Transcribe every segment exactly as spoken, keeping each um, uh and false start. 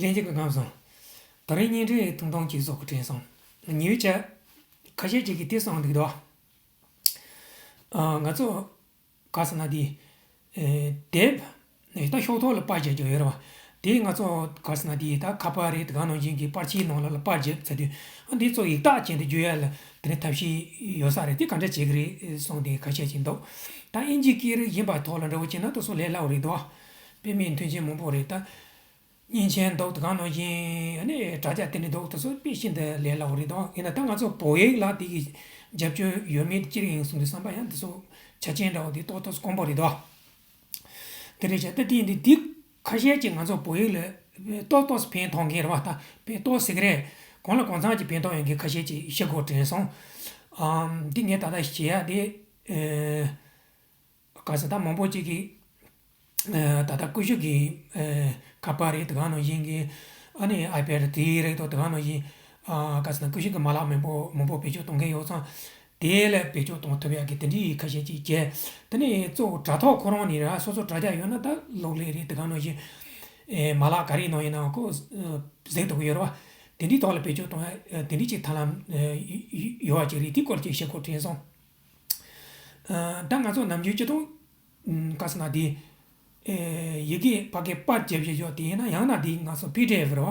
དྲན་གྱི་གི་ཁམས་སོང་། ད་རེས་བརྙན་འཕྲིན་ཐུང་ཐུང་ཅིག་བཟོ་གི་དྲན་སོང་། ཉེ་བའི་ཆ། ཁ་ཤས་ཅིག་གིས་དེ་གསུངས་འདུག་དོ། ཨ། ང་ཚོ་ག་ཟེར་ན་དེ། ཨེ། དེབ། ད་ཤོག་ཐོག་ལ་པར་བརྒྱབ་ཀྱི་ཡོད་རེད་བ། དེ་ང་ཚོ་ག་ཟེར་ན་དེ་ད་ཁ་པར་རེད། དེ་ག་ནང་བཞིན་གྱི་པར་ཆས་ནང་ལ་ལ་པར་བརྒྱབ་ཚར་དུས། ཨ། འདི་ཚོ་ཡིག་ཐག་བཅད་དེ་བརྗོད་ཡ་ལ་དེ་ནས་ཐབས་ཤེས་ཡོད་ས་རེད། དེ་ག་འདྲ་བྱེད་ཀྱི་རེད་གསུངས་དེ་ཁ་ཤས་ཅིག་འདུག། ད་ཨིན་ཇིའི་སྐད་རིགས་ཡིན་པ་ཐོག་ལ་འདྲ་བོ་བྱས་ན་དེ་ཚོ་ལས་སླ་བོ་རེད་དོ། དཔེ་མེད་མཐུན་རྐྱེན་མང་པོ་རེད་ད། མཉེན་ཆས་འདུག། དེ་ག་ནང་བཞིན་ཨ་ནི་དྲ་རྒྱ་དེ་འདྲ་འདུག། དེ་ཚོ་དཔེ་ཤིན་ཏུ་ལས་སླ་བོ་རེད་དོ། ཡིན་ན་ད་ང་ཚོ་བོད་ཡིག་ལ་དེ་གི་རྒྱབ་སྐྱོར་ཡོད་མེད་ཅི་རིགས་ཡིན་གསུངས་དུས་བསམ་པ་ཡང་དེ་ཚོ་ཆ་རྐྱེན་འདྲ་བོ་དེ་ཏོག་ཏོག་དཀོན་པོ་རེད་དོ། དེ་རེད་བྱས། ད་དེ་ཡིན་དུས་དེ་ཁ་ཤས་ཀྱིས་ང་ཚོ་བོད་ཡིག་ལ་ཏོག་ཏོག་ཕན་ཐོགས་མཁན་རེད་བ། ད་ཕན་ཏོག་ཙམ་རེད། གང་ལ་གང་འཚམ་གྱི་ཕན་ཐོགས་ཡོང་མཁན་ཁ་ཤས་ཅིག་ཤེས་དགོས་དྲན་སོང་། ཨམ། འདི་ངས་ད་ལྟ་བཤད་ཡ་དེ། ཨེ། ག་ཟེར། ད་མང་པོ་ཅིག་གིས། ཨ། ད་ལྟ་ཀུ་ཤུ་གི། ཨ། ཁ་པར་རེད། དེ་ག་ནང་བཞིན་གྱི་ཨ་ནི་ཨའི་པེ་ཌི་དེ་རེད་དོ། དེ་ག་ནང་བཞིན། ཨ། ག་ཟེར་ན་ཀུ་ཤུ་གི་མ་ལག་མང་པོ་མང་པོ་བེད་སྤྱོད་གཏོང་མཁན་ཡོད་ཙང་། དེ་ལ་བེད་སྤྱོད་གཏོང་ཐུབ་ཡག་གི་དེ་འདྲའི་ཁ་ཤས་ཅིག་བྱས། དེ་ནས་གཙོ་བོ་དྲ་ཐོག་ཁོ་རང་ནས་ར། སོ་སོ་དྲ་རྒྱ་ཡོད་ན་ད་གློག་ཀླད་རེད། དེ་ག་ནང་བཞིན། ཨེ། མ་ལག་ག་རེ་ནང་ཡིན་ནའང་ཁོ། ཨ། གཟིགས་ཐུབ་ཀྱི་ཡོད་རེད་བ། དེ་འདྲའི་ཐོག་ལ་བེད་སྤྱོད་གཏོང་ཡ། ཨ། དེ་འདྲའི་ཅིག་ཐབས་ལམ། ཨ། ཡོད་པ་ཅིག་རེད། དེའི་སྐོར་ཅིག་བཤད་དགོས་དྲན་སོང་། ཨ། ད་ང་ཚོ་ནམ་རྒྱུན་སྤྱིར་བཏང་། ཨ། ག་ཟེར་ན་དེ། ཨེ། ཡི་གེ་ཕ་གིར་པར་བརྒྱབ་བཞག་ཡོད་དེ་ཡིན་ན། ཡང་ན་དེ་ང་ཚོ་པི་ཌི་ཨེཕ་རེད་བ།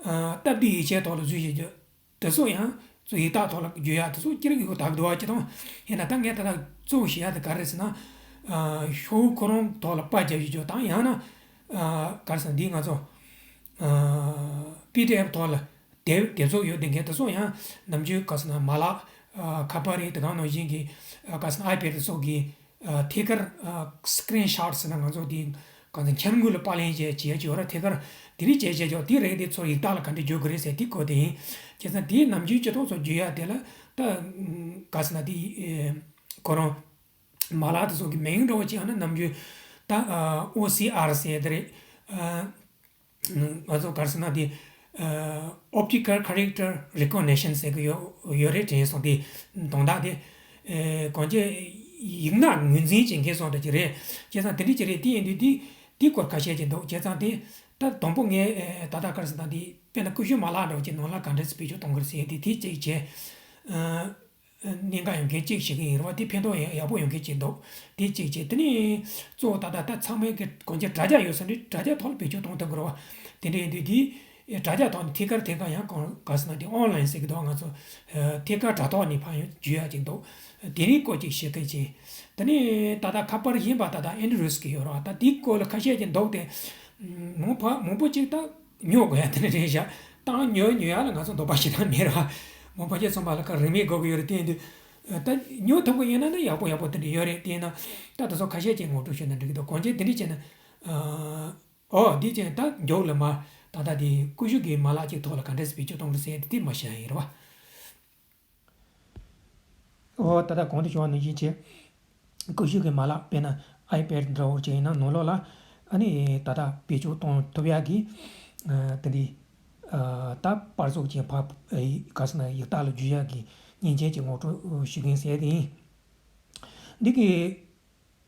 ཨ། སྟབས་བདེ་ཡིག་ཆའི་ཐོག་ལ་བཟོས་བཞག་ཡོད། དེ་ཚོ་ཡང་ཚོ་ཡིག་ཐག་ཐོག་ལ་བརྗོད་ཡ་དེ་ཚོ་སྐྱིད་རིག་ཡོད་དག་འདུག་བ། སྤྱིར་བཏང་ཡིན་ན་ད་ངས་ད་ལྟ་གཙོ་བོ་བཤད་ཡ་དེ་ག་རེ་ཟེར་ན། ཨ། ཤོག་བུ་ཁོ་རང་ཐོག་ལ་པར་བརྒྱབ་བཞག་ཡོད་དང་། ཡང་ན། ཨ། ག་རེ་ཟེར་ན་འདི་ང་ཚོ། ཨ། པི་ཌི་ཨེཕ་ཐོག་ལ་དེབ་དེབ་ཚོགས་ཡོད་དེ་འགས། དེ་ཚོ་ཡང་ནམ་རྒྱུན་ག་ཟེར་ན་མ་ལག། ཨ། ཁ་པར་རེད། དེ་ག་ནང་བཞིན་གྱི། ཨ། ག་ཟེར་ན་ཨའི་པེ་ཌི་སོགས་ཀྱི། ཨ། ཐད་ཀར། ཨ། སི་ཀི་རིན་ཤོཊ་ཟེར་ན་ང་ཚོ་དེ་ག་ཟེར་ན་འཆར་ངོས་ལ་པར་ལེན་བྱས་བྱས་ཀྱི་ཡོད་ར། ཐད་ཀར་དེ་རིགས་བྱས་བྱས་ཀྱི་ཡོད། དེ་རིགས་དེ་ཚོ་ཡིག་ཐག་ལ་ག་འདྲ་བརྗོད་དགོས་རེད་ཟེར་དེ་སྐོར་དེ་ཡིན། བྱས་ཙང་དེ་ནམ་རྒྱུན་སྤྱིར་བཏང་ཚོ་བརྗོད་ཡ་དེ་ལ་ད། ཨ། ག་ཟེར་ན་དེ། ཨེ། ཁོ་རང་མ་ལག་དེ་ཚོ་གི་མིང་འདྲ་བོ་ཅིག་ཡང་ན་ནམ་རྒྱུན་ད། ཨ། ཨོ་སི་ཨར་ཟེར་དེ་རེད། ཨ། ང་ཚོ་ག་རེ་ཟེར་ན་དེ། ཨ། Optical Character Recognition ཟེར་གི་ཡོད་ཡོད་རེད་དྲན་སོང་། དེ་དོན་དག་དེ། ཨེ། གང་ཅི་ཡིག་ནག་ངོས་འཛིན་བྱེད་མཁན་སོགས་འདྲ་ཅིག་རེད། བྱས་ཙང་དེ་འདྲ་ཅིག་རེད། དེ་ཡིན་དུས་དེ་དེའི་སྐོར་ཁ་ཤས་ཅིག་འདུག། བྱས་ཙང་དེ་ད་དང་པོ་ངས། ཨེ། ད་ལྟ་ག་རེ་ཟེར་ན་དེ་དཔེར་ན་ཀུ་ཤུ་མ་ལག་འདྲ་བོ་ཅིག་ནང་ལ་ག་འདྲ་སེ་བེད་སྤྱོད་གཏོང་དགོས་རེད་ཟེར་དེ་དེ་གཅིག་བྱས། ཨ། གནད་འགག་ཡོང་མཁན་གཅིག་བྱེད་ཀྱི་ཡིན་རེད་བ། དེ་ཕན་ཐོགས་ཡག་ཡག་པོ་ཡོང་མཁན་གཅིག་འདུག། དེ་གཅིག་བྱས། དེ་ནས་གཙོ་བོ་ད་ལྟ་ད་ཚང་མས་གི་གང་ཅི་དྲ་རྒྱ་ཡོད་ས་འདི་དྲ་རྒྱ་ཐོག་ལ་བེད་སྤྱོད་གཏོང་ཐུབ་ཀྱི་རེད་བ། དེ་འདྲ་ཡིན་དུས་དེ་དྲ་རྒྱ་ཐོག་ནས་ཐད་ཀར་ཐད་ཀར་ཡང་གང་ག་ཟེར་ན་དེ་ཨོན་ལན་ཟེར་གི་འདུག། ང་ཚོ་ཐད་ཀར་དྲ་ཐོག་ནས་ཕར་ཡང་བརྒྱུད་ཡག་ཅིག་འདུག། དེ་རིགས་སྐོར་ཅིག་བཤད་མཁན་ཅིག། དེ་ནས་ད་ལྟ་ཁ་པར་གཞན་པ་ད་ལྟ་ཨེན་ཌོ་རོཌ་གི་ཡོད་རེད་བ། ད་དེའི་སྐོར་ལ་ཁ་ཤས་ཀྱིས་འདུག་སྟེ། མང་པོ་མང་པོ་ཅིག་ད། ཉོ་དགོས་ཡ་དེ་འདྲ་རེད་ཤག། ད་ཉོ་ཉོ་ཡ་ལ་ང་ཚོ་འདོད་པ་ཞེ་དྲག་མེད་ར། མོ་ཕལ་ཆེར་ཚང་མ་ལ་ཁ་རིན་མེད་དགོས་ཀྱི་ཡོད་རེད། དེ་ཡིན་དུས་ད་ཉོ་ཐུབ་ཀྱི་ཡིན་ན་ནི་ཡག་པོ་ཡག་པོ་དེ་འདྲ་ཡོད་རེད། དེ་ཡིན་ན་ད་དེ་ཚོ་ཁ་ཤས་ཀྱིས་ངོ་སྤྲོད་ཞུས་ན་འགྲིག་གི་འདུག། གང་ཅི་དེ་འདྲ་བྱས་ན། ཨོ་འདི་བྱས་ད་མཇུག་ལ་མ་ད་ལྟ་དེ་ཀུ་ཤུ་གི་མ་ལག་ཅིག་ཐོག་ལ་ག་འདྲས་སེ་བེད་སྤྱོད་གཏོང་དགོས་ཟེར་དེ་དེ་མ་བཤད་ཡིན་ར་བ། ཨོ་ད་ལྟ་གོང་དུ་ཞུས་པ་ནང་བཞིན་བྱས། ཀུ་ཤུ་གི་མ་ལག་དཔེར་ན་ཨའི་པེཌ་འདྲ་བོ་ཅིག་ཡིན་ན་ནང་ལོགས་ལ་ཨ་ནི་ད་ལྟ་བེད་སྤྱོད་གཏོང་ཐུབ་ཡག་གི་ཨ་དེ་འདྲའི་ཨ་ད་པར་ཚོགས་ཅན་ཕབ་ཨ་ག་ཟེར་ན་ཡིག་ཐག་ལ་བརྒྱུད་ཡག་གི་མཉེན་ཆས་ཅིག་ངོ་སྤྲོད་ཞུ་མཁན་ཟེར་དེ་ཡིན། འདི་གི་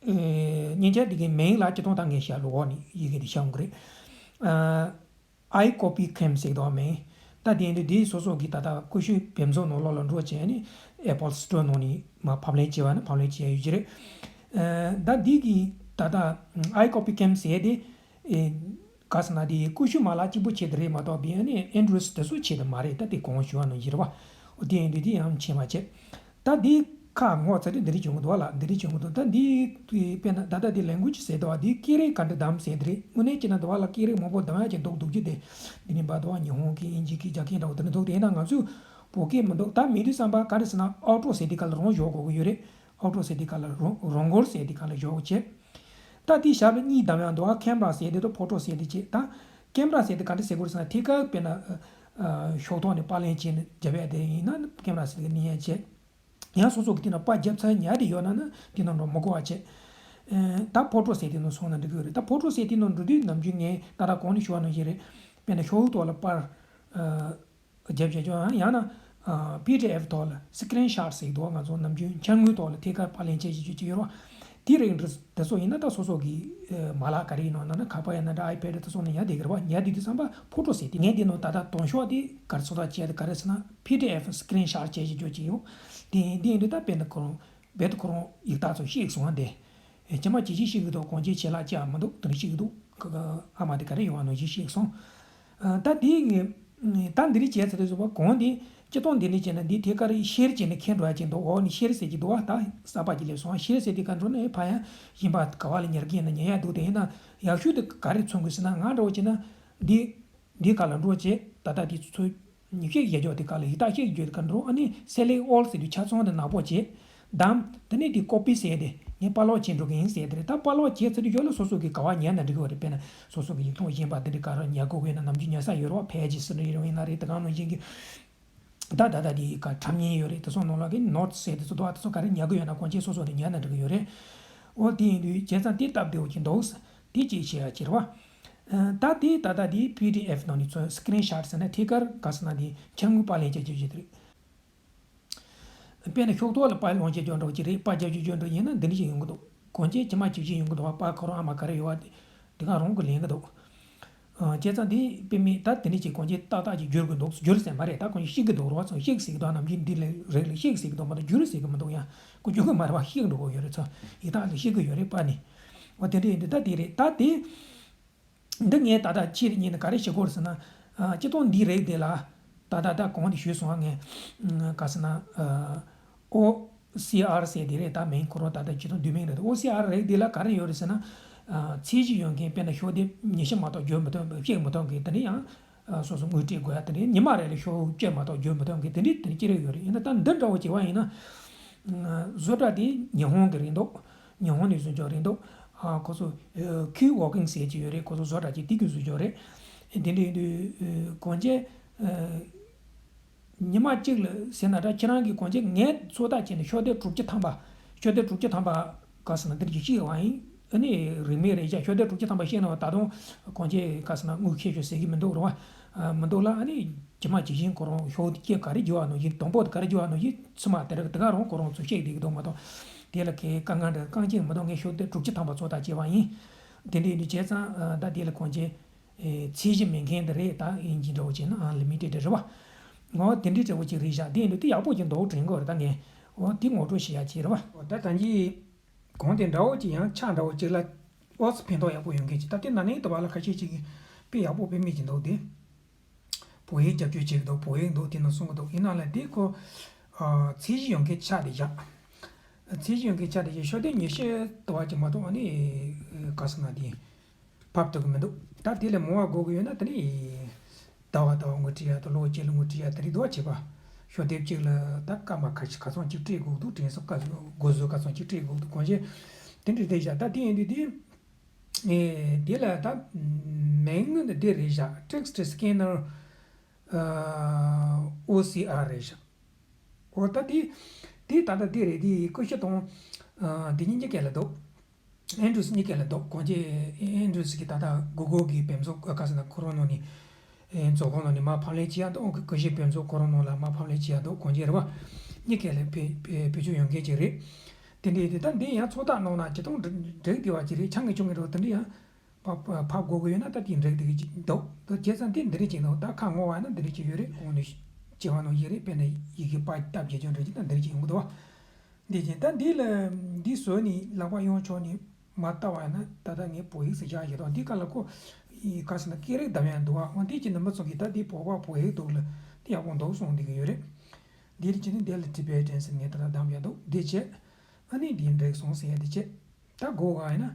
ཨེ་མཉེན་ཆས་འདི་གའི་མིང་ལ་སྤྱིར་བཏང་ད་ངས་ཤར་ལུགས་འོག་ནས་ཡི་གེ་འདི་ཤར་འོང་གི་རེད། ཨ་ཨའི་ཀོ་པི་ཁེམ་ཟེར་གི་འདུག་མིང་། ད་དེ་འདི་འདི་སོ་སོ་གི་ད་ལྟ་ཀུ་ཤུ་བེམ་ཚོགས་ནང་ལོགས་ལ་འགྲོ་བྱས་ནས་ཨེ་པལ་སི་ཊོར་ནང་ནས་མར་ཕབ་ལེན་བྱས་པ་ན་ཕབ་ལེན་བྱས་ཡོད་ཀྱི་རེད། ཨ་ད་འདི་གི་ད་ལྟ་ཨའི་ཀོ་པི་ཁེམ་ཟེར་དེ་ཨེ་ག་ཟེར་ན་དེ་ཀུ་ཤུ་མ་ལག་གཅིག་པུ་ཆེད་དུ་རེད་མ་གཏོགས་པའི་ཨ་ནི་ཨེན་ཌོ་རོཌ་དེ་ཚོ་ཆེད་དུ་མ་རེད། ད་དེ་གོང་ཞུས་པ་ནང་བཞིན་རེད་བ། འོ་དེ་ཡིན་དུས་དེ་ཡང་ཕྱིན་པ་བྱས། ད་འདི་ཁ་ངོ་ཚ་དུས་འདི་རིགས་བྱུང་གི་འདུག་བ་ལ། འདི་རིགས་བྱུང་གི་འདུག། ད་འདི་དཔེར་ན་ད་ལྟ་འདི་ལེང་གུ་ཡེཇ་ཟེར་འདུག་བ། འདི་སྐད་རིགས་ག་འདྲ་བདམས་ཟེར་འདི་རེད། དངོས་གནས་བྱས་ན་འདུག་བ་ལ་སྐད་རིགས་མང་པོ་བདམས་ཡག་ཅིག་འདུག་འདུག་རྒྱུ་དེ། འདི་ནི་འབའ་འདུག་བ་ཉི་ཧོང་གི་དབྱིན་ཇི་གི་རྒྱ་སྐད་འདྲ་བོ་དེ་འདྲ་འདུག། དེ་ཡིན་ན་ང་ཚོས་བོད་སྐད་མི་འདུག། ད་མི་འདུག་བསམ་པ་ག་རེ་ཟེར་ན་ཨོ་ཊོ་ཟེར་དེ་ག་ལ་རང་འཇོག་དགོས་ཀྱི་ཡོད་རེད། ཨོ་ཊོ་ཟེར་དེ་ག་ལ་རང་རང་འགུལ་ཟེར་དེ་ག་ལ་འཇོག་དགོས་བྱས། ད་དེའི་ཞབས་ལ་གཉིས་བདམས་ཡག་འདུག་བ། ཁེམ་ར་ཟེར་དེ་དང་ཕོ་ཊོ་ཟེར་དེ་བྱས། ད་ཁེམ་ར་ཟེར་དེ་ག་འདྲ་ཟེར་དགོས་རེད་ཟེར་ན་ཐད་ཀར་དཔེར་ན་ཨ་ཨ་ཤོག་ཐོག་ནས་པར་ལེན་བྱས་ནས་རྒྱབ་ཡག་དེ་ཡིན་ན་ཁེམ་ར་ཟེར་དེ་ག་ནས་ཡག་བྱས། ཡང་སོ་སོ་གི་དེ་ནང་པར་རྒྱབ་ཚར་ཉར་དེ་ཡོད་ན་ན་དེ་ནང་འགྲོ་མི་དགོས་པ་བྱས། ཨེ་ད་ཕོ་ཊོ་ཟེར་དེ་ནང་སོང་ན་འགྲིག་གི་རེད། ད་ཕོ་ཊོ་ཟེར་དེ་ནང་འགྲོ་དུས་ནམ་རྒྱུན་ངས་ད་ལྟ་གོང་ནས་ཞུ་བ་ནང་བཞིན་རེད། དཔེར་ན་ཤོག་བུ་ཐོག་ལ་པར་ཨ་རྒྱབ་བྱས་ཀྱང་ཡང་ན་ཨ་པི་ཌི་ཨེཕ་ཐོག་ལ་སི་ཀི་རིན་ཤོཊ་ཟེར་འདུག། ང་ཚོ་ནམ་རྒྱུན་འཆར་ངོས་ཐོག་ལ་ཐད་ཀར་པར་ལེན་བྱེད་བྱེད་ཀྱི་ཡོད་རེད། དེ་རིགས་འདི་ཚོ་ཡིན་ན་ད་སོ་སོ་གི་ཨ་མ་ལག་ག་རེ་ཡིན་ནོ་ན་ན་ཁ་པར་ཡིན་ན་འདྲ་ཨའི་པེ་ཌི་དེ་ཚོ་ནས་ཉར་བསྡད་ཀྱི་རེད་བ། ཉར་བསྡད་དུས་ཙམ་པ་ཕོ་ཊོ་ཟེར་དེ་ངས་འདི་ནང་ད་ལྟ་དོན་ཤོག་དེ་ག་རེ་ཚོད་ལྟ་བྱས་ཏེ་ག་རེ་ཟེར་ན་པི་ཌི་ཨེཕ་སི་ཀི་རིན་ཤོཊ་བྱས་ཀྱི་འཇོག་ཅིག་ཡོད། དེ་དེ་ཡིན་དུས་ད་དཔེར་ན་ཁོ་རང་རྦད་དེ་ཁོ་རང་ཡིག་ཐག་ཚོ་ཤེས་སོང་བ་འདི། ཇི་མ་ཇི་བཞིན་ཤེས་ཀྱི་འདུག་གང་ཅི་བྱས་ལ་ཅི་ཨ་མི་འདུག་དེ་འདྲ་ཤེས་ཀྱི་འདུག་ཨ་མ་དེ་ག་རེ་ཡོང་བ་ནང་བཞིན་ཤེས་སོང་། ཨ་ད་དེ་གི་ད་འདི་རིགས་བྱས་ཚར་དུས་ཙམ་པ་གང་དེ་སྤྱིར་བཏང་འདི་འདྲ་བྱས་ན་འདི་ཐད་ཀར་ཤེར་བྱས་ནས་འཁྱེར་འགྲོ་ཡ་ཅིག་འདུག་འོག་ནས་ཤེར་ཟེར་གྱི་འདུག་བ། ད་གསར་པ་ཅིག་སླེབས་སོང་། ཤེར་ཟེར་དེ་ག་འགྲོ་ནས་ཕ་ཡང་གཞན་པ་ག་བ་ལ་ཉར་གྱི་ཡིན་ན་ཉར་ཡ་འདུག་དེ་ཡིན་ན་ཡག་ཤོས་དེ་ག་རེ་མཚོན་དགོས་ཟེར་ན་ང་འདྲ་བོ་བྱས་ན་འདི་འདི་ག་ལ་འགྲོ་བྱས་ད་ལྟ་འདི་ཚོ་ཉིབ་ཤེས་ཀྱི་རྒྱབ་ལྗོངས་དེ་ག་ལ་ཡིག་ཐག་ཤེས་ཀྱི་རྒྱབ་དེ་ག་འགྲོ། ཨ་ནི་སེ་ལེག་ཨོལ་ཟེར་དུས་ཆ་ཚང་དེ་ནག་པོ་བྱས། དམ། དེ་ནས་དེ་ཀོ་པི་ཟེར་དེ་ངས་པར་ཀློག་བྱེད་འགྲོ་གི་ཡིན་ཟེར་དེ་རེད། ད་པར་ཀློག་བྱས་ཚར་དུས་ཡོད་ལ་སོ་སོ་གི་ག་བ་ཉར་ན་འགྲིག་གི་རེད། དཔེར་ན་སོ་སོ་གི་ཡིག་ཐོག་གཞན་པ་དེ་འདྲ་ག་རེ་ཉར་དགོས་ཡོད་ན་ནམ་རྒྱུན་ཉར་ས་ཡོད་རེད་བ། ཕལ་ཆེར་སི་ཌི་ཡིན་ན་རེད། དེ་ག་ནང་བཞིན་གྱི་ད་ད་ད་དེ་ག་ཁྲམ་ཉེན་ཡོད་རེད། དེ་ཚོ་ནང་ལོགས་ཀྱི་ནོ་ཊི་སི་ཟེར་དེ་ཚོ་འདུག་ཨ་དེ་ཚོ་ག་རེ་ཉར་གི་ཡོད་ན་གང་ཅི་སོ་སོ་དེ་ཉར་ན་འགྲིག་གི་ཡོད་རེད། འོ་དེ་ཡིན་དུས་བྱས་ཙང་དེ་སྟབས་བདེ་བོ་ཅིག་འདུག་དེ་གཅིག་བྱས་ཡ་ཅིག་རེད་བ། ད་དེ་ད་ལྟ་དེ་པི་ཌི་ཨེཕ་ནང་ནས་ཚུར་སི་ཀི་རིན་ཤོཊ་ཟེར་ན་ཐད་ཀར་ག་ཟེར་ན་དེ་འཆར་དངོས་པར་ལེན་བྱ་རྒྱུ་ཞིག་རེད། དཔེར་ན་ཤོག་ཐོག་ལ་པར་ལོངས་སྤྱོད་སྦྱོར་འདྲ་བོ་ཅིག་རེད། པར་རྒྱག་རྒྱུ་སྦྱོར་འདྲ་ཡིན་ན་འདི་འདྲ་ཞིག་ཡོང་གི་འདུག་གང་ཅི་ཇི་མ་ཇི་བཞིན་ཡོང་གི་འདུག་པར་ཁོ་རང་ཨ་མ་ག་རེ་ཡོད་པ་དེ་ག་རང་གིས་ལེན་གི་འདུག་བྱས་ཙང་དེ་དཔེ་མེད་ད་དེ་འདྲ་ཅིག་གང་ཅི་ཏག་ཏག་ཅིག་བསྒྱུར་གི་འདུག་བསྒྱུར་ཟེར་མ་རེད། ད་གང་ཅི་ཤེས་ཀྱི་འདུག་རོགས་ཚོ་ཤེས་ཟེར་གི་འདུག་ནམ་རྒྱུན་འདི་ལས་རེད་ལ་ཤེས་ཟེར་གི་འདུག་མ་གཏོགས་བསྒྱུར་ཟེར་གི་མི་འདུག་ཡང་ཁོ་བསྒྱུར་གི་མ་རེད་བ། ཤེས་འགྲོ་གི་ཡོད་རེད། ཚོ་ཡིག་ཐག་ལ་ཤེས་གི་ཡོད་རེད་པ་ནི། འོ་དེ་འདྲ་ཡིན་དུས་ད་དེ་རེད། ད་དེ། འདི་ངས་ད་ལྟ་ཕྱིར་ཉིན་ནས་ག་རེ་བྱེད་དགོས་རེད་ཟེར་ན། ཨ་སྤྱིར་བཏང་འདིའི་རིགས་དེ་ལ་ད་ལྟ་ད་གོང་དུ་ཞུས་སོང་ང་། ག་ཟེར་ན། ཨོ་སི་ཨར་ཟེར་དེ་རེད། ད་མིང་ཁོ་རང་ད་ལྟ་སྤྱིར་བཏང་བསྡུས་མིང་རེད། ཨོ་སི་ཨར་རིགས་དེ་ལ་ག་རེ་ཡོད་རེད་ཟེར་ན། ཨ་ཚད་གཞི་ཡོད་མཁན་དཔེར་ན་ཤོག་ལྡེབ་ཉི་ཤུ་མ་གཏོགས་བསྒྱུར་མི་ཐུབ་ཤེས་མི་ཐུབ་མཁན་དེ་འདྲ་ཡང་། སོ་སོ་དངུལ་སྤྲད་དགོས་ཡ་དེ་འདྲའི་ཉི་མ་རེ་ལ་ཤོག་བཅུ་མ་གཏོགས་བསྒྱུར་མི་ཐུབ་མཁན་དེ་འདྲའི་དེ་འདྲ་ཅི་རིགས་ཡོད་རེད། ཡིན་ན་ད་འདི་འདྲ་བོ་བྱས་པ་ཡིན་ན། བཟོ་གྲྭ་དེ་ཉི་ཧོང་གི་རེད་འདུག་ཉི་ཧོང་ནས་བཟོ་འཇོག་རེད་འདུག་ཨ་ཁོ་ཚོ་ཁུའི་ཝོར་ཀིང་ཟེར་གྱི་ཡོད་རེད། ཁོ་ཚོ་བཟོ་གྲྭ་གཅིག་དེ་གིས་བཟོ་འཇོག་རེད། དེ་འདྲ་ཡིན་དུས་གོང་ཆེ། ཉི་མ་གཅིག་ལ་ཟེར་ན་འདྲ། ཁྱེད་རང་གིས་གོང་ཆེ་ངས་ཚོད་ལྟ་བྱས་ནས་ཤོག་ལྡེབ་དྲུག་ཅུ་ཐམ་པ། ཤོག་ལྡེབ་དྲུག་ཅུ་ཐམ་པ་ག་ཟེར་ན་འདིར་གྱིས་ཤེས་པ་ཡིན། ཨ་ནི་རིན་མེད་རེད་བཞག་ཤོག་ལྡེབ་དྲུག་ཅུ་ཐམ་པ་ཤེས་ན་བ་ད་དུང་གོང་ཆེ་ག་ཟེར་ན་དངུལ་ཁྱེར་ཤོག་ཟེར་གྱི་མི་འདུག་རེད་བ། མི་འདུག་ལ་ཨ་ནི་ཇི་མ་ཇི་བཞིན་ཁོ་རང་ཤོག་ལྡེབ་ག་རེ་བསྒྱུར་བ་ནང་བཞིན་དང་པོ་དེ་ག་རེ་བསྒྱུར་བ་ནང་བཞིན་ཚུལ་མ་དེ་རིགས་དེ་ག་རང་ཁོ་རང་ཚོས་ཤེས་བསྡད་ཀྱི་འདུག་མ་གཏོགས། དེ་ལ་གའི་དཀའ་ངལ་འདྲ་རྐང་རྐྱེན་མི་འདུག་ངས་ཤོག་ལྡེབ་དྲུག་ཅུ་ཐམ་པ་ཚོད་ལྟ་བྱས་པ་ཡིན། དེ་འདྲ་ཡིན་དུས་བྱས་ཙང་ད་དེ་ལ་གོང་ཆེ། ཚད་གཞི་མེད་མཁན་དེ་རེད། ད་ཨིན་ཇི་འདྲ་བོ་བྱས་ན་ཨན་ལི་མི་ཊེཌ་རེད་བ། ངོ་དེ་འདྲའི་འདྲ་བོ་ཅིག་རེད་བཞག་དེ་ཡིན་དུས་དེ་ཡག་པོ་ཅིག་འདུག་དྲན་གྱི་རེད། ད་ངས་འོ་དེ་ངོ་སྤྲོད་བྱེད་ཡ་ཅིག་རེད་བ། འོ་ད་ད་གིན་གོང་དེ་འདྲ་བོ་ཅིག་ཡང་ཆ་འདྲ་བོ་ཅིག་ལ་ཨོ་ཙི་ཕན་ཐོགས་ཡག་པོ་ཡོང་མཁན་ཅིག་ད་དེ་ན་ནིང་དུ་བ་ལ་ཁ་ཤས་ཅིག་གིས་དཔེ་ཡག་པོ་དཔེ་མེད་ཅིག་འདུག་དེ་བོད་ཡིག་རྒྱབ་སྐྱོར་བྱེད་ཀྱི་འདུག་བོད་ཡིག་འདུག་དེ་ནང་གསུང་གི་འདུག་ཡིན་ན་ལ་དེ་ཁོ་ཚད་གཞི་ཡོད་མཁན་ཆ་དེ་བཞག་ཚད་གཞི་ཡོད་མཁན་ཆ་དེ་བཞག་ཤོག་དེ་ཉི་ཤུ་དུ་བ་ཅིག་མ་གཏོགས་ཨ་ནི་ག་ཟེར་ན་དེ། ཕབ་ཐུབ་ཀྱི་མི་འདུག་ད་དེ་ལས་མང་བ་དགོས་ཀྱི་ཡོད་ན་དེ་ནི་ཟླ་བ་ཟླ་བ་དངུལ་སྤྲད་ཡ་དང་ལོ་གཅིག་ལ་དངུལ་སྤྲད་ཡ་དེ་རིགས་འདུག་བ། བྱེད་པ་ཤོག་ལྡེབ་གཅིག་ལ་ད་སྐར་མ་ཁ་ཤས་ག་ཚོད་ཅིག་སྤྲད་དགོས་འདུག་དྲན་གསོ་སྐར་སྒོ་ཟོག་ག་ཚོད་ཅིག་སྤྲད་དགོས་འདུག་གོང་ཆེ་དེ་འདྲ་རེད་བཞག་ད་དེ་ཡིན་དུས་དེ་དེ་ལ་ད་མིང་ནི་འདི་རེད་བཞག text scanner ཨོ་སི་ཨར་རེད་བཞག་འོ་ད་དེ་དེ་ད་ལྟ་དེ་རེད། དེ་ཀུ་ཤུ་དང་དེ་གཉིས་གཉིས་ཀ་ལ་འདུག་ཨེན་ཌྲུས་གཉིས་ཀ་ལ་འདུག་གོང་ཆེ་ཨེན་ཌྲུས་ཀྱིས་ད་ལྟ་གུ་གུལ་གྱི་བེམ་ཚོགས་ག་ཟེར་ན་ཁོ་རང་ནང་ནས་མཛོད་ཁང་ནང་ནས་མར་ཕབ་ལེན་བྱེད་ཡ་འདུག་ཀུ་ཤུའི་བེམ་ཚོགས་ཁོ་རང་ནང་ལ་མར་ཕབ་ལེན་བྱེད་ཡ་འདུག་གོང་ཆེ་རེད་བ། གཉིས་ཀ་ལ་བེད་བེད་སྤྱོད་ཡོད་མཁན་ཅིག་རེད། དེ་འདྲའི་དེ་ད་འདི་ཡང་ཚོད་ལྟ་གནང་ན་ཇི་ལྟར་འགྲིག་བསྡད་པ་ཅིག་རེད། ཆང་གི་ཆུང་གི་འགྲོ་དེ་འདྲ་ཡང་ཕབ་ཕབ་དགོས་ཀྱི་ཡོད་ན་ད་དེ་འགྲིག་བསྡད་ཀྱི་འདུག་ད་བྱས་ཙང་དེ་འདི་འདྲ་ཅིག་འདུག་ད་ཁ་ངོ་བ་ན་འདི་འདྲ་ཅིག་ཡོད་རེད། གོང་ནས་བྱས་པ་ནང་བཞིན་རེད། དཔེར་ན་ཡི་གེ་པར་སྟབས་བརྒྱད་ཅུ་འདྲ་ཅིག་ད་འདི་འདྲ་ཅིག་ཡོང་གི་འདུག་བ། འདི་བཞིན་ད་འདི་ལ་འདི་བཟོས་ནས་ལག་པ་གཡོན་ཕྱོགས་ནས་མར་བལྟ་བ་ཡིན་ན་ད་ལྟ་ངས་བོད་ཡིག་ཟེར་བཞག་བཞག་འདུག་འདི་ག་ལ་ཁོ་ག་ཟེར་ན་སྐད་རིགས་བསྡམས་ཡ་འདུག་ཨ། འོ་འདི་ཅི་འདི་མི་ཚོ་གིས་ད་འདི་བོད་པ་བོད་ཡིག་འདུག་ལ་འདི་ཡག་པོ་འདུག་གསུངས་བསྡད་ཀྱི་ཡོད་རེད། འདིར་ཅི་ནི་འདི་ལ་ཊི་བེ་ཊན་ཟེར་ངས་ད་ལྟ་བསྡམས་ཡ་འདུག་འདི་བྱས། ཨ་ནི་འདི་འགྲིག་སོང་ཟེར་ཡ་འདི་བྱས། ད་སྒོ་གང་ཡིན་ན།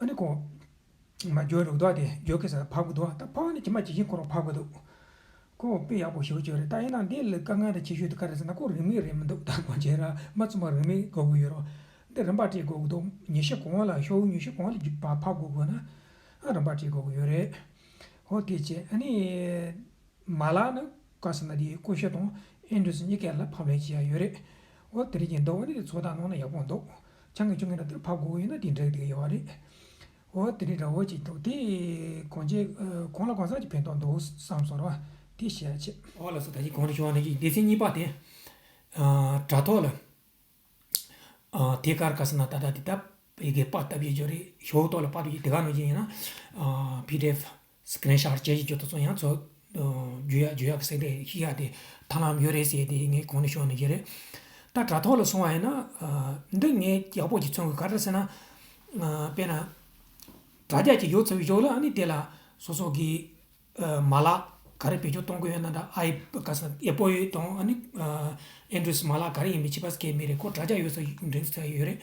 ཨ་ནི་ཁོ། མ་འགྱོ་རུག་དོ་དེ་འགྱོ་གི་ས་ཕབ་གི་འདུག་ད་ཕབ་ནི་ཇི་མ་ཇི་བཞིན་ཁོ་རང་ཕབ་གི་འདུག་ཁོ་དཔེ་ཡག་པོ་ཞེ་པོ་ཅིག་རེད། ད་ཡིན་ན་འདི་ལ་དཀའ་ངལ་རེ་ཆེ་ཤོས་དེ་ག་རེ་ཟེར་ན་ཁོ་རིན་མེད་རེད་མི་འདུག་ད་ཁོ་བྱས་ར་མ་ཚུགས་མ་རིན་མེད་དགོས་ཀྱི་ཡོད་རེད། འདི་རིན་པ་སྤྲད་དགོས་ཀྱི་འདུག་ཉི་ཤུ་གོང་ལ་ཤོག་བུ་ཉི་ཤུ་གོང་ལ་ཕབ་དགོས་དགོས་ན་ཨ་རིན་པ་སྤྲད་དགོས་ཀྱི་ཡོད་རེད། ཧོ་དེ་བྱས་ཨ་ནི། མ་ལག་ནི་ག་ཟེར་ན་དེ་ཀུ་ཤུ་དང་ཨེན་ཌུས་གཉིས་ཀ་ལ་ཕབ་ལེན་བྱེད་ཡ་ཡོད་རེད། འོ་དེ་རིགས་ཀྱི་འདུག་ཨ་ནི་དེ་ཚོད་ལྟ་གནང་ན་ཡག་པོ་འདུག་ཆང་གི་ཆུང་ངེ་འདྲ་དེར་ཕབ་དགོས་ཡོད་ན་དེ་འགྲིག་འགྲིག་ཡོད་རེད། འོ་དེ་རིགས་འདྲ་བོ་ཅིག་འདུག་དེ་གོང་ཆེ་གང་ལ་གང་འཚམ་གྱི་ཕན་ཐོགས་འདུག་བསམ་སོང་ར་དེ་བཤད་ཡ་བྱེད། འོ་ལགས་སོ། ད་ཅི་གོང་དུ་ཞུ་བ་ནང་བཞིན་སྡེ་ཚན་གཉིས་པ་དེ། དྲ་ཐོག་ལ། ཨ་དེ་གར་ག་ཟེར་ན་ད་ལྟ་དེ་ད་ ཡི་གེ་པར་བཏབ་ཀྱི་ཡོད་རེད། ཤོག་ཐོག་ལ་པར་བཏབ་ཀྱི་དེ་ག་ནང་བཞིན་ཡིན་ན། ཨ། པི་ཌི་ཨེཕ་སི་ཀི་རིན་ཤོཊ་བྱས་ཀྱི་ཡོད། དེ་ཚོ་ཡང་ཚོ་བརྗོད་ཡག་བརྗོད་ཡག་གི་ཟེར་དེ་ཤེས་ཡག་དེ་ཐབས་ལམ་ཡོད་རེད་ཟེར་དེ་ངས་གོང་ནས་ཞུས་ནས་ཀྱི་རེད། ད་དྲ་ཐོག་ལ་སོང་བ་ཡིན་ན། ཨ། འདི་ངས་ཡག་པོ་ཅིག་མཚོན་གི། ག་རེ་ཟེར་ན། ཨ། དཔེར་ན། དྲ་རྒྱ་ཅིག་ཡོད་ཚར་བའི་ཞོར་ལ་ཨ་ནི་དེ་ལ་སོ་སོ་གི་ཨ། མ་ལག་ག་རེ་བེད་སྤྱོད་གཏོང་གི་ཡོད་ན། ད་ཨའི་ག་ས་ཨེ་པོལ་དང་ཨ་ནི་ཨ། ཨེན་ཌོ་རོ་ཌི་མ་ལག་ག་རེ་ཡིན་པའི་ཁྱད་པར་གང་ཡང་མེད་རེད། ཁོ་དྲ་རྒྱ་ཡོད་ས་འགྲིག་ས་ཡོད་རེད།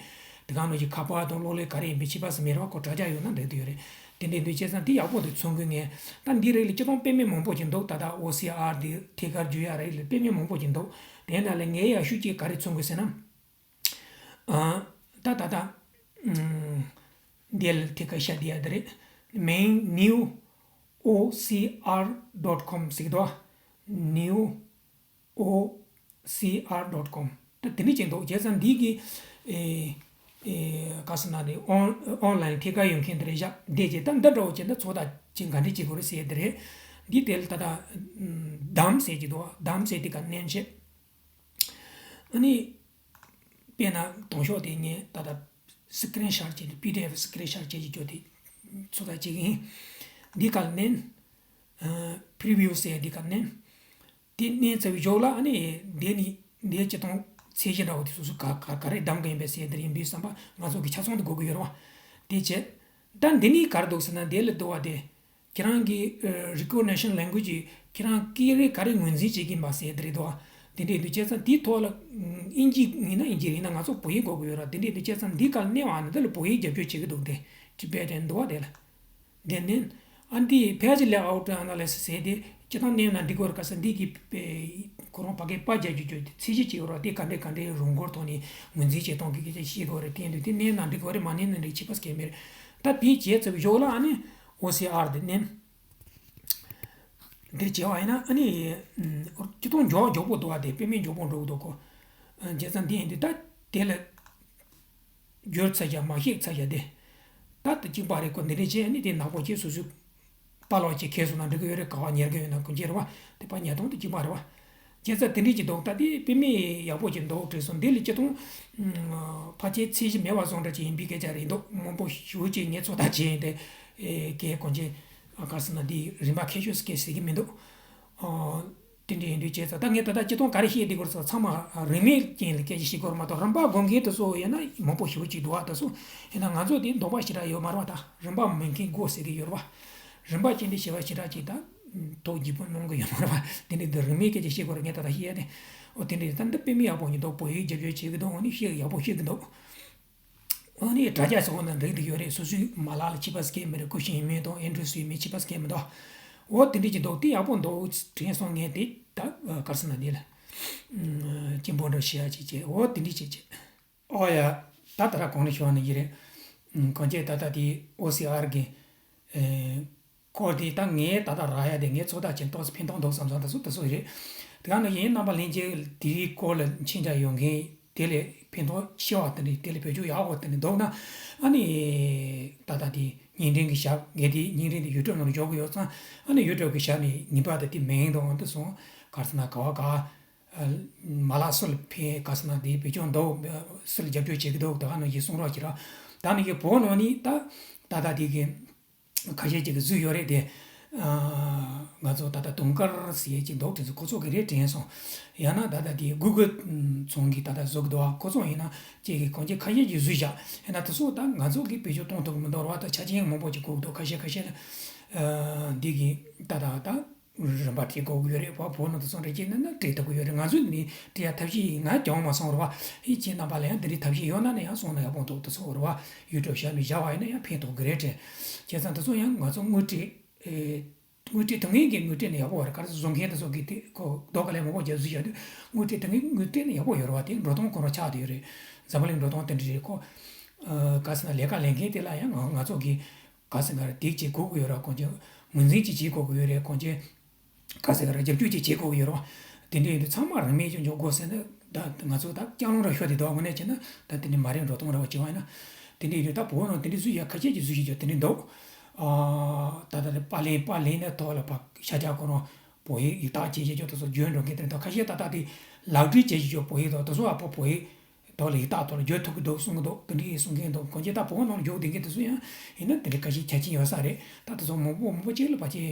དེ་ག་ནང་བཞིན་ཁ་པར་དང་གློག་ཀླད་ག་རེ་ཡིན་པའི་ཁྱད་པར་མེད་རེད་བ། ཁོ་དྲ་རྒྱ་ཡོད་ན་འགྲིག་གི་ཡོད་རེད། དེ་འདྲ་ཡིན་དུས་བྱས་ཙང་དེ་ཡག་པོ་འདུག་མཚོན་གི། ངས་ད་འདི་རིགས་ལ་སྤྱིར་བཏང་དཔེ་མེད་མང་པོ་ཅིག་འདུག་ད་ལྟ་ཨོ་སི་ཨར་དེ་ཐད་ཀར་བརྗོད་ཡག་རིགས་ལ་དཔེ་མེད་མང་པོ་ཅིག་འདུག་དེ་ནང་ལས་ངས་ཡག་ཤོས་ཅིག་ག་རེ་མཚོན་གི་ཟེར་ན། ཨ། ད་ད་ད། ཨམ། འདི་ལ་ཐད་ཀར་ཤར་བསྡད་ཡག་དེ་རེད། མེན་ནིའུ་ཨོ་སི་ཨར་ཌོཊ་ཀོམ་ཟེར་གི་འདུག་ནིའུ་ཨོ་སི་ཨར་ཌོཊ་ཀོམ། ད་དེ་འདྲ་ཅིག་འདུག་བྱས་ཙང་འདི་གི། ཨེ། ཨེ། ག་ཟེར་ན་རེད། ཨོན་ཨོན་ལ་ཡིན་ཐད་ཀར་ཡོང་མཁན་དེ་རེད་བཞག་འདི་བྱས་ད་འདི་འདྲ་བོ་བྱས་ན་ཚོད་ལྟ་ཅིག་ག་འདྲ་བྱེད་དགོས་རེད་ཟེར་དེ་རེད། འདི་དེ་ལ་ད་ད། ཨམ། ཌམ་ཟེར་གྱི་འདུག་ཌམ་ཟེར་དེ་ག་མནན་བྱས། ཨ་ནི། དཔེར་ན་དང་ཤོག་དེ་ངས་ད་ལྟ་སི་ཀི་རིན་ཤོཊ་བྱས་ཏེ། པི་ཌི་ཨེཕ་སི་ཀི་རིན་ཤོཊ་བྱས་ཀྱི་ཡོད་དེ་ཚོད་ལྟ་བྱེད་ཀྱི་ཡིན། འདི་ག་ལ་མནན། ཨ། པི་རི་བིའུ་ཟེར་འདི་ག་མནན། དེ་མནན་ཚར་བའི་ཞོར་ལ་ཨ་ནི་འདི་ནི་འདིའི་སྤྱིར་བཏང་ཚད་གཞི་འདྲ་བོ་དེ་སོ་སོ་ག་ག་ག་རེ་གདམ་གི་ཡིན་པས་ཟེར་དེ་ཡིན་པའི་བསམ་པ་ང་ཚོ་གི་ཆ་ཚང་དུ་དགོས་ཀྱི་ཡོད་རེད་བ། དེ་བྱས། ད་འདི་ནི་ག་རེ་འདུག་ཟེར་ན། འདི་ལ་འདུག་བ་དེ། ཁྱེད་རང་གི་ཨ། རེ་ཀོག་ནི་ཤན་ལེང་གུ་ཨེཇ་ཁྱེད་རང་སྐད་རིགས་ག་རེ་ངོས་འཛིན་བྱེད་ཀྱི་ཡིན་པ་ཟེར་དེ་རེད་དོ། དེ་འདྲས་འདུག་བྱས་ཙང་དེའི་ཐོག་ལ་ཨིན་ཇི་ཡིན་ན་ཨིན་ཇི་རེད། ཡིན་ན་ང་ཚོ་བོད་ཡིག་དགོས་ཀྱི་ཡོད་ར། དེ་འདྲས་འདུག་བྱས་ཙང་འདི་ག་ལ་མནན་པ་ནི་དེ་ལ་བོད་ཡིག་རྒྱབ་སྐྱོར་བྱེད་ཀྱི་འདུག་དེ་ཊི་བེ་ཊན་འདུག་བ། དེ་ལ་དེ་མནན། ཨ་འདི་ཕལ་ཆེར་ལེ་ཨའུ་ཊི་ཨ་ན་ལི་སི་ཟེར་དེ་སྤྱིར་བཏང་མནན་ན་འགྲིག་གི་རེད། ག་ས་འདི་གི་ཁོ་རང་ཕ་གིར་པར་རྒྱག་རྒྱུ་རྒྱུ་དེ་ཚད་གཞི་ཅིག་ཡོད་ར། དེ་ག་འདྲས་ག་འདྲས་རང་འཁོར་ཐོག་ནས་ངོས་འཛིན་བྱེད་སྟངས་ཀྱི་སྐད་ཆ་བཤད་དགོས་རེད། དེ་འདུག་དེ་མནན་ན་འགྲིག་གི་རེད། མ་མནན་ན་འགྲིག་ཁྱད་པར་གང་ཡང་མེད་རེད། ད་དེ་བྱས་ཚར་བའི་ཞོར་ལ་ཨ་ནི་ཨོ་སི་ཨར་དེ་མནན། འདིར་བྱས་པ་ཡིན་ན་ཨ་ནི་སྤྱིར་བཏང་མགྱོགས་མགྱོགས་པོ་འདུག་བ། དེ་དཔེ་མེད་མགྱོགས་པོ་འགྲོ་གི་འདུག་གོ། བྱས་ཙང་འདི་ཡིན་དུས་ད་དེ་ལ་བསྒྱུར་ཚར་བཞག་མར་གཤེགས་ཚར་བཞག་དེ། ད་དེ་གཅིག་པ་རེད་གོ། འདི་འདྲས་བྱས་ཨ་ནི་དེ་ནག་པོ་བྱས་སོ་སོའི་པར་ལོག་བྱས་ཁེལ་སོང་ན་འགྲིག་གི་ཡོད་རེད། ག་པར་ཉར་གི་ཡོད་ན་གང་ཅི་རེད་བ། དེ་པར་ཉར་སྟངས་དེ་གཅིག་པ་རེད་བ། བྱས་ཙང་དེ་འདྲས་ཀྱི་འདུག་ད་དེ་དཔེ་མེད་ཡག་པོ་ཅིག་འདུག་དྲན་སོང་། འདི་ལ་སྤྱིར་བཏང་ཕལ་ཆེར་ཚད་གཞི་མེད་པ་བཟོ་འདྲ་ཅིག་ཡིན་པའི་སྐད་ཆ་རེད་འདུག་མང་པོ་ཞེ་པོ་ཅིག་ངས་ཚོད་ལྟ་བྱས་ཏེ། ཨེ། གལ་གང་ཅི། ཨ། ག་རེ་ཟེར་ན་འདི་རིན་པ་ཁེ་ཤོས་སྐད་ཟེར་གྱི་མི་འདུག་ཨ། དེ་འདྲ་ཡིན་དུས་བྱས་ཙང་ད་ངས་ད་ལྟ་སྤྱིར་བཏང་ག་རེ་བཤད་བསྡད་དགོས་རེད་ཟེར་ཚང་མ་རིན་མེད་ཅན་ལ་སྐད་ཆ་བཤད་དགོས་རེད་མ་གཏོགས། རིན་པ་དགོས་མཁན་དེ་ཚོ་ཡིན་ན་མང་པོ་ཞེ་པོ་ཅིག་འདུག་བ། དེ་ཚོ་ཡིན་ན་ང་ཚོ་དེ་འདོད་པ་ཞེ་དྲག་ཡོད་མ་རེད་བ། ད་རིན་པ་མེད་མཁན་དགོས་ཟེར་གྱི་ཡོད་རེད་བ། རིན་པ་ཅན་དེ་ཞེ་པོ་ཞེ་དྲག་ཅིག་ད་ཐོག་བརྗེ་པོ་གནང་གི་ཡོད་མ་རེད་བ། དེ་འདྲ་དེ་རིན་མེད་སྐད་ཆ་བཤད་དགོས་རེད། ངས་ད་ལྟ་བཤད་ཡ་དེ། ཨོ། དེ་འདྲ་ད་འདི་དཔེ་མེད་ཡག་པོ་ཡིན་འདུག་བོད་ཡིག་རྒྱབ་སྐྱོར་བྱེད་ཀྱི་འདུག་ཨ་ནི་བཤད་ཡག་པོ་བཤད་ཀྱི་འདུག་ཨ་ནི་དྲ་རྒྱ་སོགས་ནང་འགྲིག་འདུག་ཡོད་རེད། སོ་སོའི་མ་ལག་ལ་ཁྱད་པར་གང་ཡང་མེད་རེད། ཀུ་ཤུ་ཡིན་མིན་དང་ཨེན་ཌོ་རོ་ཌི་ཡིན་མིན་ཁྱད་པར་གང་ཡང་མི་འདུག་འོ་དེ་འདྲ་ཅིག་འདུག་དེ་ཡག་པོ་འདུག་དྲན་སོང་། ངས་དེ་ད་ག་རེ་ཟེར་ན་འདི་ལ། སྐྱིད་པོ་འདྲ་བྱེད་ཡག་ཅིག་བྱས། འོ་དེ་འདྲ་ཅིག་བྱས། ཨོ་ཡ། ད་ད་ར་གོང་ནས་ཞུ་བ་ནི་ཡིན་རེད། གང་བྱས་ད་ལྟ་དེ་ཨོ་སི་ཨར་གི། ཨེ། སྐོར་དེ་ད་ངས་ད་ལྟ་རག་ཡ་དེ་ངས་ཚོད་ལྟ་བྱས་ཏོག་ཙམ་ཕན་ཐོགས་འདུག་བསམ་སོང་། ད་སུ་ད་སུ་རེད། དེ་ག་ནང་བཞིན་རྣམ་པ་ལྷན་རྒྱས་དེའི་སྐོར་ལ་མཁྱེན་རྒྱ་ཡོད་མཁན་དེ་ལས་ཕན་ཐོགས་ཆེ་བ་དེ་འདྲ་དེ་ལས་བེད་སྤྱོད་ཡག་པོ་དེ་འདྲ་འདུག་ན། ཨ་ནི་ད་ལྟ་དེ་བརྙན་འཕྲིན་གྱི་ཞབས་ངས་དེ་བརྙན་འཕྲིན་དེ་ཡུ་ཊུབ་ནང་ལ་འཇོག་གི་ཡོད་ཙང་། ཨ་ནི་ཡུ་ཊུབ་གི་ཞབས་ནས་ཉིན་པ་དེ་དེ་མིང་དང་དེ་སོང་ག་རེ་ཟེར་ན་ག་བ་ག་མ་ལག་སུ་ལ་ཕན་ག་རེ་ཟེར་ན་དེ་བེད་སྤྱོད་འདུག་སུ་ལ་རྒྱབ་སྐྱོར་བྱེད་ཀྱི་འདུག་ད་ག་ནང་བཞིན་གསུང་རོགས་བྱེད་རོགས། ད་ནི་ཡི་བོད་ནང་ནས་ད་ད་ལྟ་དེ་གི་ཁ་ཤས་ཅིག་གིས་བཟོས་ཡོད་རེད་དེ། ཨ། ང་ཚོ་ད་ལྟ་དུང་དཀར་ཟེར་ཡས་ཅིག་འདུག་དེ་ཚོ་ཁོ་ཚོ་གིས་རེད་དྲན་སོང་། ཡང་ན་ད་ལྟ་དེ་གུ་གུལ་ཚང་གིས་ད་ལྟ་བཟོ་གི་འདུག་ཨ། ཁོ་ཚོ་ཡིན་ན་ཅིག་གིས་གང་ཅི་ཁ་ཤས་ཀྱིས་བཟོས་བཞག་ཡིན་ན་དེ་ཚོ་ད་ང་ཚོ་གིས་བེད་སྤྱོད་གཏོང་ཐུབ་ཀྱི་མི་འདུག་རེད་བ། ད་ཆ་རྐྱེན་མང་པོ་ཅིག་དགོས་ཀྱི་འདུག་ཁ་ཤས་ཁ་ཤས་ལ། ཨ། འདི་གི་ད་ད་ད། རིན་པ་སྤྲད་དགོས་ཀྱི་ཡོད་རེད་བ། བོད་ནང་དུ་སོང་རེ་སྐྱེས་ན་ན་སྤྲད་ཐུབ་ཀྱི་ཡོད་རེད། ང་ཚོ་ནི་སྤྲད་ཡ་ཐབས་ཤེས་ང་གྱོང་མ་སོང་རེད་བ། ཨི་ཁྱེད་རྣམ་པ་ལ་ཡང་འདི་འདྲའི་ཐབས་ཤེས་ཡོད་ན་ནི་ཡང་གསུངས་ན་ཡག་པོ་འདུག་དེ་ཚོ་རེད་བ། ཡུ་ཊུབ་ཞབས་ནས་བཞག་པ་ཡིན་ན་ཡང་ཕན་ཐོགས་ཀྱི་རེད་དྲན། བྱས་ཙང་དེ་ཚོ་ཡང་ང་ཚོ་དངུལ་སྤྲད། ཨེ། དངུལ་སྤྲད་ཐུབ་མཁན་གྱིས་དངུལ་སྤྲད་ན་ཡག་པོ་རེད། ག་རེ་བཟོ་མཁན་དེ་ཚོ་གིས་དེ་ཁོ་རྡོ་དཀའ་ལས་མང་པོ་རྒྱབ་བཟོས་བཞག་དུས་དངུལ་སྤྲད་ཐུབ་མཁན་དངུལ་སྤྲད་ན་ཡག་པོ་ཡོད་རེད་བ། དེ་འགྲོ་སྟངས་ཁོ་རང་ཆགས་བསྡད་ཡོད་རེད། འཛམ་བུ་གླིང་འགྲོ་སྟངས་དེ་འདྲ་རེད་ཁོ། ཨ། ག་རེ་ཟེར་ན་ལས་ཀ་ལས་མཁན་དེ་ལ་ཡང་ང་ང་ཚོ་གིས། ག་ཟེར་ག་རེ་དེ་བྱེད་དགོས་ཀྱི་ཡོད་རེད། གང་ཅི་ངོས་འཛིན་ཅིག་བྱེད་དགོས་ཀྱི་ཡོད་རེད། གང་ཅི་ག་ཟེར་ག་རེ་རྒྱབ་སྐྱོར་ཅིག་བྱེད་དགོས་ཀྱི་ཡོད་རེད་བ། དེ་འདྲ་ཡིན་དུས་ཚང་མ་རིན་མེད་ཅིག་འཇོག་དགོས་ཟེར་ན་ད་ང་ཚོ་ད་སྐྱག་ལང་ར་ཤོར་དེ་འདུག་དངོས་གནས་བྱས་ན་ད་དེ་འདྲ་མ་རེད། འགྲོ་སྟངས་ར་བ་བྱེད་བ་ཡིན་ན། དེ་འདྲ་ཡིན་དུས་ད་བོད་ནང་དེ་འདྲ་བཟོས་ཡ་ཁ་ཤས་ཀྱིས་བཟོས་བཞིན་ཡོད་དེ་འདྲ་འདུག་ཨ། ད་ད་ད་པར་ལེན་པར་ལེན་ནས་ཐོག་ལ་ཕ་ཤ་ཆ་ཁོ་རང་བོད་ཡིག་ཡིག་རྟགས་བྱེད་བཞིན་ཡོད་དེ་ཚོ་བརྗོད་འགྲོ་མཁན་དེ་འདྲ་འདུག་ཁ་ཤས་ད་ད་དེ་ལག་བྲིས་བྱེད་བཞིན་ཡོད་བོད་ཡིག་དང་དེ་ཚོ་ཨ་ཕ་བོད་ཡིག་དོག་ལ་ཡིག་རྟགས་ཐོག་ལ་བརྗོད་ཐུབ་ཀྱི་འདུག་གསུང་གི་འདུག་དེ་འདྲའི་གསུང་མཁན་འདུག་གང་ཅི་ད་བོད་ནང་ལ་བཞུགས་བསྡད་མཁན་དེ་ཚོ་ཡང་ཡིན་ན་དེ་འདྲའི་ཁ་ཤས་ཆ་རྐྱེན་ཡོད་ས་རེད། ད་དེ་ཚོ་མང་པོ་མང་པོ་ཅིག་ལ་ཕལ་ཆེར་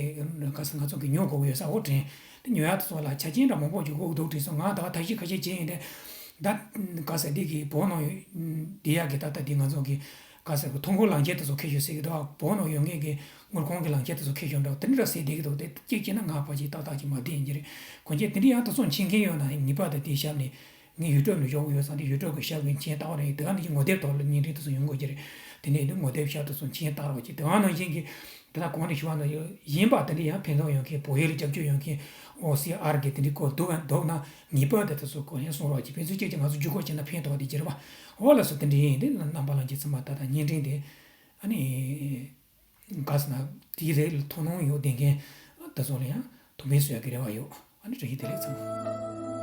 ག་ས་ང་ཚོ་གི་ཉོ་དགོས་ཀྱི་ཡོད་ས་འོ་དྲན། དེ་ཉོ་ཡག་དེ་ཚོ་ལ་ཆ་རྐྱེན་འདྲ་མང་པོ་ཅིག་དགོས་ཀྱི་འདུག་དྲན་སོང་། ང་ད་ཐབས་ཤེས་ཁ་ཤས་བྱས་ཡིན་ཏེ། ད་ག་ས་འདི་གི་བོད་ནང་བསྡད་ཡག་གི་ད་ལྟ་འདི་ང་ཚོ་གི་ག་ས་གི་ཐོ་འགོད་ལག་འཁྱེར་དེ་ཚོ་འཁྱེར་ཤོག་ཟེར་གི་འདུག་བོད་ནང་ཡོད་མཁན་གི་དངུལ་ཁང་གི་ལག་འཁྱེར་དེ་ཚོ་འཁྱེར་ཤོག་འདྲ་དེ་འདྲ་ཟེར་བསྡད་ཀྱི་འདུག་དེ་གཅིག་བྱས་ན་ང་ཕལ་ཆེར་ཏག་ཏག་ཅིག་མ་བསྡད་ཡིན་གྱི་རེད། གང་ཅི་དེ་འདྲ་ཡང་དེ་ཚོ་མཁྱེན་མཁན་ཡོད་ན་ངེས་པར་དུ་དེའི་ཞབས་ནས། ངས་ཡུ་ཊུབ་ལ་འཇོག་གི་ཡོད་ཙང་དེ་ཡུ་ཊུབ་གི་ཞབས་ཀྱི་མཆན་བཏགས་པ་རེད། དེ་ག་ནང་བཞིན་ངོ་དེབ་ཐོག་ལ་བརྙན་འཕྲིན་དེ་ཚོ་ཡོང་དགོས་ཀྱི་རེད། དེ་ནས་དེ་ངོ་དེབ་ཞབས་དེ་ཚོ་མཆན་བཏགས་རོགས་གྱིས། དེ་ག་ནང་བཞིན་གྱི་དེ་ད་གོང་ནས་ཞུ་བ་ནང་བཞིན་པ་དེ་འདྲ་ཡང་ཕན་ཐོགས་ཡོད་མཁན་བོད་ཡིག་ལ་རྒྱབ་སྐྱོར་ཡོད་མཁན་ཨོ་སི་ཨར་གི་དེ་འདྲའི་སྐོར་འདུག་ག་འདུག་ན་ངེས་པར་དུ་དེ་ཚོ་གོ་ཡང་གསུང་རོགས་གྱིས། ཕན་ཚུན་གཅིག་གིས་གཅིག་ང་ཚོ་བརྒྱུད་སྐུར་བྱས་ན་ཕན་ཐོགས་དེ་ཅི་རེད་པ། འོ་ལགས་སོ། དེ་འདྲ་ཡིན། དེ་རྣམ་པ་ལྷན་རྒྱས་ཚང་མ་ད་ལྟ་བརྙན་འཕྲིན་དེ་ཨ་ནི་ག་ཟེར་ན་དེའི་རིགས་ལ་དོ་སྣང་ཡོད་བསྡད་མཁན་དེ་ཚོ་ལ་ཡང་ཐུགས་ཕན་གསོས་ཡག་གི་རེ་བ་ཡོད། ཨ་ནི་བཀྲ་ཤིས་བདེ་ལེགས་ཚང་མ།